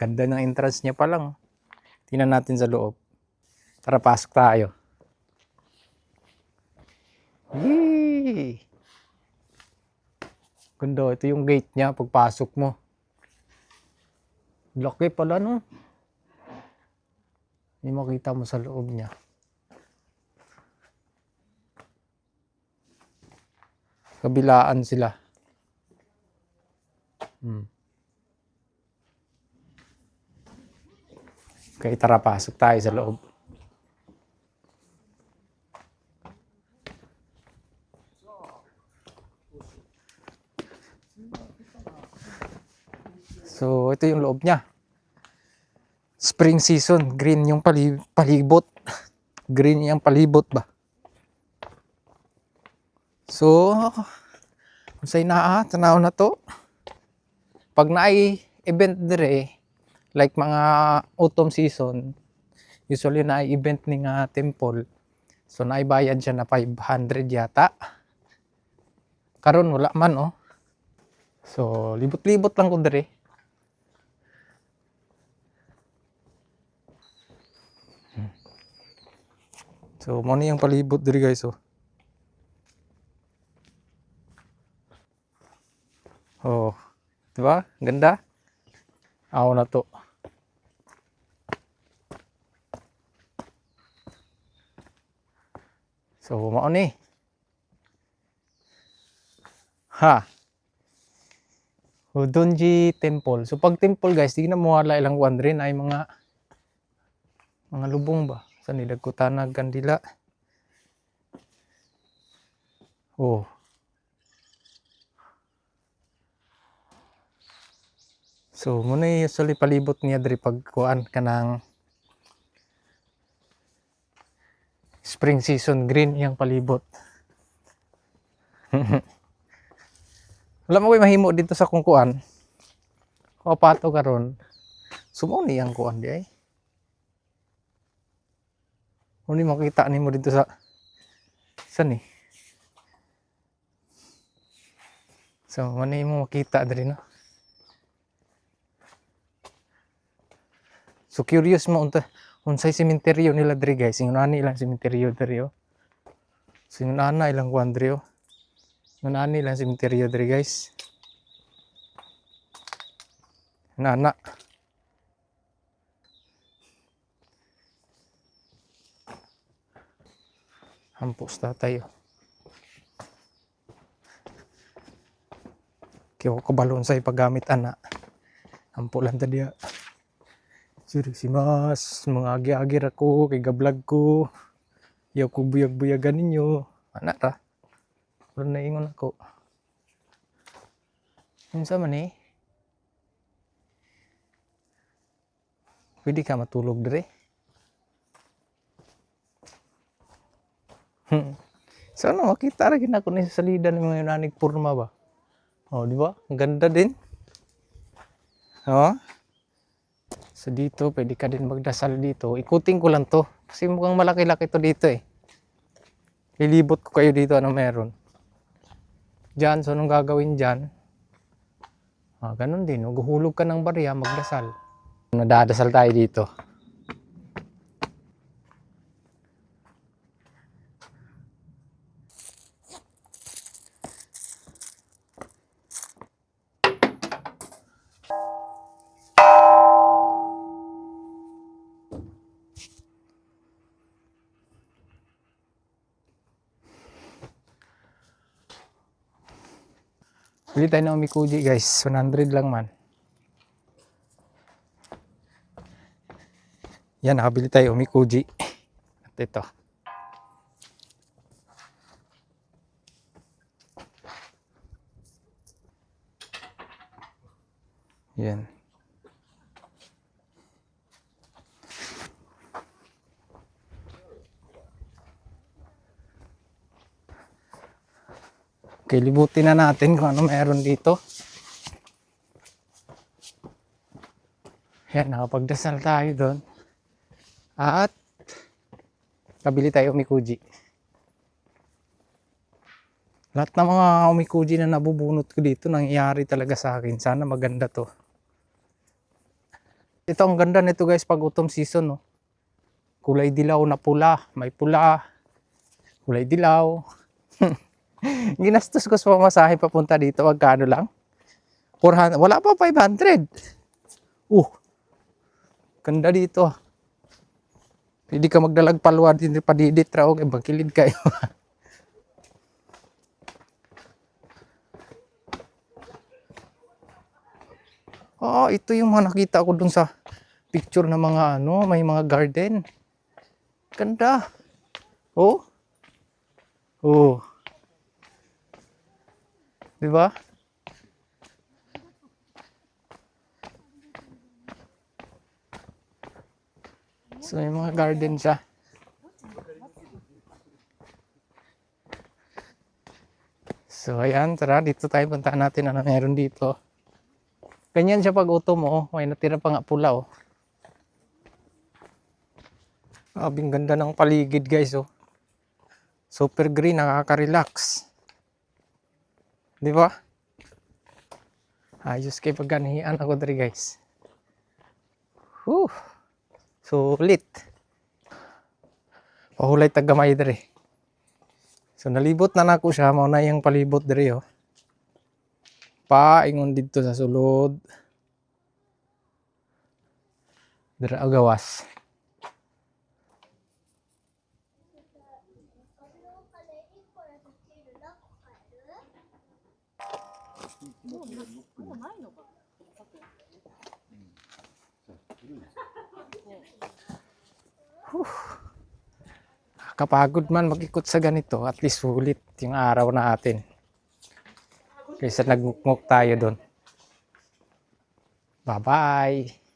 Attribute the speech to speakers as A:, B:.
A: Ganda ng entrance niya pa lang. Tingnan natin sa loob. Tara, pasok tayo. Yee! Ganda. Ito yung gate niya pagpasok mo. Laki pala, no? Hindi makita mo sa loob niya. Kabilaan sila. Okay, tara, pasok tayo sa loob. So, ito yung loob niya. Spring season, green yung palibot. Green yung palibot ba? So, say na tanaw na to. Pag na-event dire, like mga autumn season, usually na-event ni nga temple. So, naibayad siya na 500 yata. Karon wala man, oh. So, libot-libot lang ko dire. So, mo yung palibot dire, guys, oh. Oh, diba? Ganda. Ako na to. So, mao ni. Ha. Udonji Temple. So, pag temple, guys, di na mo wala ilang kuan rin ay mga lubong ba? Sa nilagkutanag kandila. Oh. So, muna usually palibot niya diri pag kuan kanang spring season, green yang palibot. Wala mo ko'y mahimo dito sa kung kuan. O pato karon. Sumo ni ang kuan di ay. Uni makita nimo dito sa saan ni? So, ano mo makita diri no? So, curious mo unsay sementeryo nila diri, guys. Yung nani ilang sementeryo diri, oh. So, yung nana ilang kuan diri, oh. Yung nani ilang sementeryo diri, guys. Nana. Hampos tatay, oh. Kaya ko kabalon sa ipagamit ana. Ampo lang tadi. Suri si mas mga agi-agir ako kay gablog ko. Yaw ko buyag-buyagan ninyo. Ana ra. Pero naingon ako. Unsa man eh? Pwede ka matulog dire. Sana makita ra gid ako ni sa salida ng mga nanig purma ba. Oh, di ba? Ang ganda din. Oh. So dito, pwede ka din magdasal dito. Ikutin ko lang to. Kasi mukhang malaki-laki to dito eh. Lilibot ko kayo dito ano meron. Diyan, so anong gagawin dyan? Ganun din. Maghuhulog ka ng barya, magdasal. Nadadasal tayo dito. Bili tayo ng omikuji, guys. 100 lang man. Yan, nakabili tayo omikuji. At ito. Yan. Okay, libutin na natin kung ano meron dito. Yan, nakapagdasal tayo doon. At kabili tayo omikuji. Lahat ng mga omikuji na nabubunot ko dito nangyayari talaga sa akin. Sana maganda to. Ito ang ganda nito guys pag autumn season, no. Kulay dilaw na pula, may pula, kulay dilaw. Ginastos ko sa pamasahe papunta dito, magkano lang? 400, wala pa 500. Ganda dito. Pwede ka magdalag palwa din padidit raw kay bagkilid kayo. Ito yung mga nakita ko dun sa picture ng mga ano, may mga garden. Ganda. Oh. Di ba? So may mga garden siya. So ayan, tara dito tayo, puntahan natin ano meron dito. Ganyan siya pag autumn, oh. May natira pa nga pula, oh. Abing ganda ng paligid guys, oh. Super green, nakaka-relax. Di ba? Ayos kay pagganihan ako diri guys. Sulit. Pahulay tagamay diri. So nalibot na nako siya, mao na yung palibot diri, oh. Paingon dito sa sulod. Dira agawas. Kapagod man mag-ikot sa ganito, at least sulit yung araw natin. Kaysa nagmukmuk tayo doon. Bye-bye!